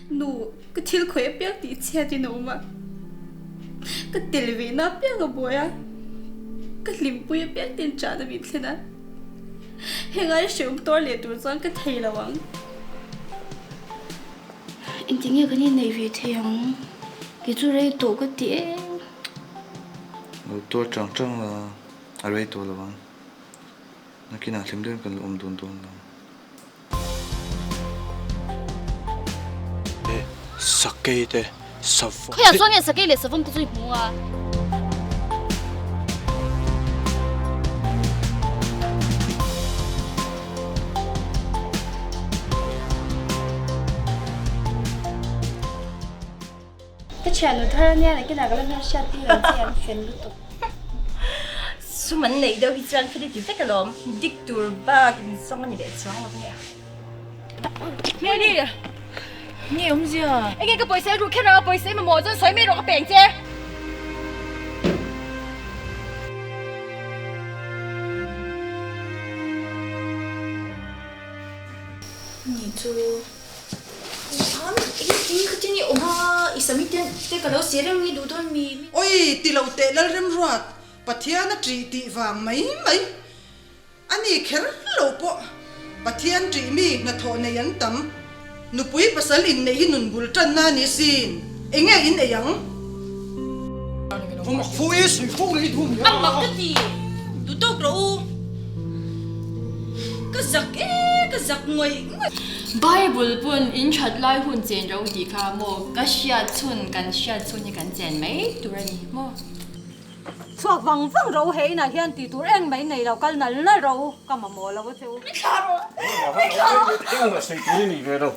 Nu, ka thil khawih apiang tih chhiat in a awm a, ka tel ve na apiang a buai a, ka hlimpui apiang ten ṭahna min thlen a, hengai hreawm tuar leh tur chuan ka thei lo ang. Engtin nge kan inneih ve thei ang? Kei chu rei tawh ka ti em. Lo tuar ṭang ṭang la, a rei tawh lo ang. Nakinah hlim deuhin kan la awm dawn dawn lo. Sakei te savawm. Khawiah chuan nge sakei leh savawm te chu i hmu a? Ka thiannu thar ania nakinah ka la hmel hriat tir ang che an fel lutuk. Sum an neih deuh hi chuan fel i ti vek alawm, dik tur bak in zawng a ni leh chuang lo nia. Hmeli! Nge awmzia? Enge ka pawisa i ruh kher ang a, pawisa i mamawh chuan sawi mai rawh ka peng che. Ni chu. Oi, ti lo teh Lalremruat, Pathian a ṭih tih vang mai mai a ni kher lo pawh. Pathian ṭih mi hnathawh nei an tam. Nupui pasal inneih hi nun bul ṭanna a ni sin. Enge in ei ang? A mak ka ti, duh tawk rawh u. Ka zak e, ka zak ngawih ngawih. Bible pawn in that lai hun chen ro tih kha maw ka hriat chhun kan hriat chhun hi kan chen mai tur a ni maw. Chhuak vang vang rawh u he inah hian tih tur eng mai nei lo kal nal nal rawh u ka mamawh lo a che u. Min thlah rawh, min thlah rawh. Engmah sawi tur i nei ve lo.